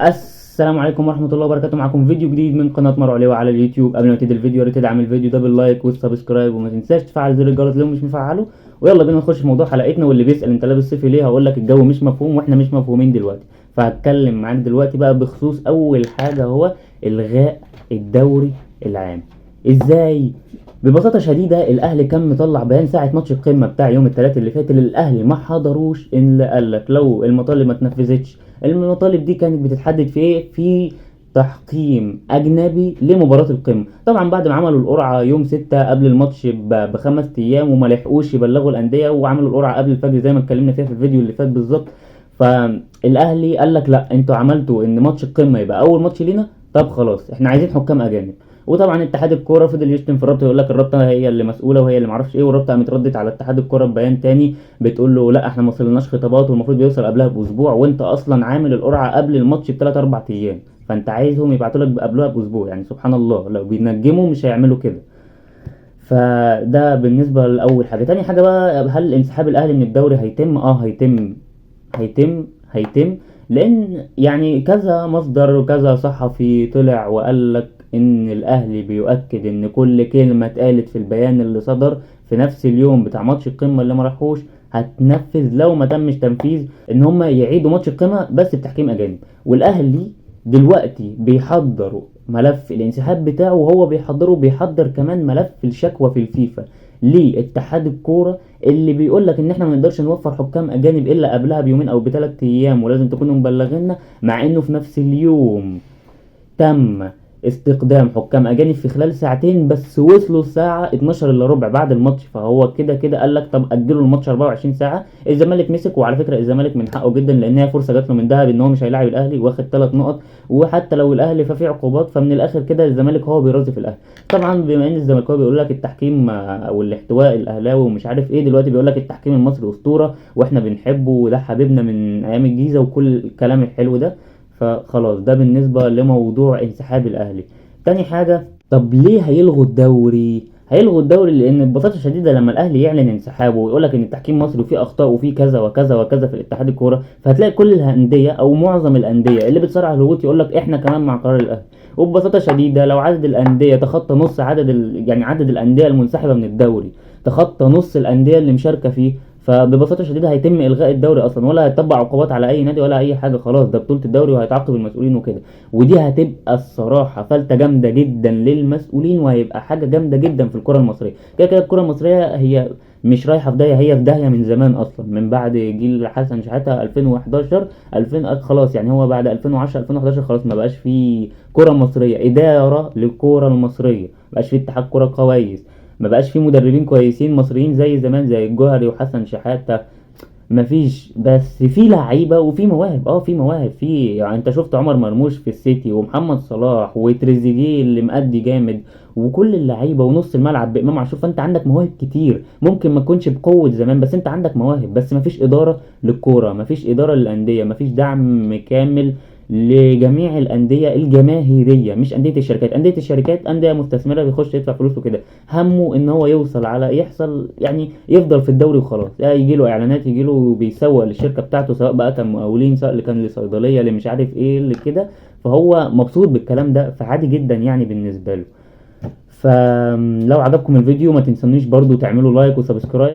السلام عليكم ورحمة الله وبركاته. معكم فيديو جديد من قناة مروه علوي على اليوتيوب. قبل ما تبتدي الفيديو يا ريت تدعم الفيديو ده بال like وال subscribe، وما تنساش تفعل زر الجرس لو مش مفعله. ويلا بينا نخش في موضوع حلقتنا. واللي بيسأل انت لابس صيفي ليه، هقول لك الجو مش مفهوم واحنا مش مفهومين دلوقتي. فهتكلم معاك دلوقتي بقى بخصوص اول حاجة، هو الغاء الدوري العام. ازاي؟ ببساطة شديدة الأهلي كان مطلع بيان ساعة ماتش القمة بتاع يوم الثلاث اللي فات، اللي الأهلي ما حضروش، إن قال لك لو المطالب ما اتنفذتش. المطالب دي كانت بتتحدد في إيه؟ في تحكيم أجنبي لمباراة القمة. طبعا بعد ما عملوا القرعة يوم 6 قبل الماتش ب5 أيام وما لحقوش يبلغوا الأندية، وعملوا القرعة قبل الفجر زي ما اتكلمنا فيها في الفيديو اللي فات بالظبط. فالأهلي قال لك لا، انتوا عملتوا إن ماتش القمة يبقى أول ماتش لينا، طب خلاص احنا عايزين حكام أجانب. وطبعا اتحاد الكورة فضل يشتم في الرابطة، يقول لك الرابطة هي اللي مسؤولة وهي اللي معرفش ايه. والرابطة قامت ردت على اتحاد الكورة ببيان تاني بتقول له لا، احنا ما وصلناش خطابات، والمفروض بيوصل قبلها باسبوع، وانت اصلا عامل القرعة قبل الماتش ب3 4 ايام، فانت عايزهم يبعتوا لك قبلها باسبوع؟ يعني سبحان الله، لو بينجموا مش هيعملوا كده. فده بالنسبة لاول حاجة. تاني حاجة بقى، هل انسحاب الاهلي من الدوري هيتم؟ هيتم هيتم هيتم، لان يعني كذا مصدر وكذا صحفي طلع وقال لك ان الاهلي بيؤكد ان كل كلمة اتقالت في البيان اللي صدر في نفس اليوم بتاع ماتش القمة اللي ما راحوش هتنفذ. لو ما تمش تنفيذ ان هم يعيدوا ماتش القمة بس بتحكيم اجانب. والاهلي دلوقتي بيحضروا ملف الانسحاب بتاعه، وهو بيحضره بيحضر كمان ملف الشكوى في الفيفا لاتحاد الكورة اللي بيقول لك ان احنا ما نقدرش نوفر حكام اجانب الا قبلها بيومين او ب3 ايام، ولازم تكونوا مبلغينا، مع انه في نفس اليوم تم استقدام حكام اجانب في خلال ساعتين بس، وصلوا الساعة 12 الا ربع بعد الماتش. فهو كده كده قال لك طب اجلوا الماتش 24 ساعة. الزمالك مسك، وعلى فكرة الزمالك من حقه جدا، لان هي فرصة جات له من دهب ان هو مش هيلاعب الاهلي واخد 3 نقط، وحتى لو الاهلي ففي عقوبات. فمن الاخر كده الزمالك هو بيرازي في الاهلي. طبعا بما ان الزملكاوي بيقول لك التحكيم او الاحتواء الاهلاوي ومش عارف ايه، دلوقتي بيقول لك التحكيم المصري اسطورة واحنا بنحبه وده حبيبنا من ايام الجيزة وكل الكلام الحلو ده. فخلاص ده بالنسبة لموضوع انسحاب الأهلي. تاني حاجة، طب ليه هيلغوا الدوري؟ هيلغوا الدوري لأن ببساطة شديدة لما الأهلي يعلن انسحابه ويقول لك إن التحكيم مصري وفيه أخطاء وفيه كذا وكذا وكذا في الاتحاد الكورة، فهتلاقي كل الأندية أو معظم الأندية اللي بتصارع الهبوط يقول لك إحنا كمان مع قرار الأهلي. وببساطة شديدة لو عدد الأندية تخطى نص عدد يعني عدد الأندية المنسحبة من الدوري تخطى نص الأندية اللي مشاركة فيه، فببساطه شديدة هيتم الغاء الدوري اصلا، ولا هيطبق عقوبات على اي نادي ولا اي حاجة. خلاص ده بطوله الدوري وهيتعاقب المسؤولين وكده. ودي هتبقى الصراحة فلته جامدة جدا للمسؤولين، وهيبقى حاجة جامدة جدا في الكره المصرية. كده كده الكره المصرية هي مش رايحة في داهية، هي في داهية من زمان اصلا، من بعد جيل حسن شحاته 2011 2000 خلاص، يعني هو بعد 2010 2011 خلاص ما بقاش في كره مصرية، ادارة للكرة المصرية، ما بقاش في اتحاد كره كويس، ما بقاش في مدربين كويسين مصريين زي زمان زي الجوهري وحسن شحاتة، مفيش. بس في لعيبة وفي مواهب، في مواهب، في يعني انت شفت عمر مرموش في السيتي ومحمد صلاح وتريزيجيه اللي مأدي جامد وكل اللعيبة ونص الملعب بامام عاشور. فانت عندك مواهب كتير، ممكن ما تكونش بقوة زمان بس انت عندك مواهب، بس مفيش ادارة للكوره، مفيش ادارة للاندية، مفيش دعم كامل لجميع الاندية الجماهيرية، مش اندية الشركات. اندية الشركات اندية مستثمره بيخش يدفع فلوس وكده، همه ان هو يوصل على يحصل يعني يفضل في الدوري وخلاص، يعني يجي له اعلانات، يجي له بيسوق للشركة بتاعته، سواء بقى كان مقاولين، سواء اللي كان لصيدليه، اللي مش عارف ايه اللي كده، فهو مبسوط بالكلام ده، فعادي جدا يعني بالنسبة له. فلو عجبكم الفيديو ما تنسونيش برضو تعملوا like و subscribe.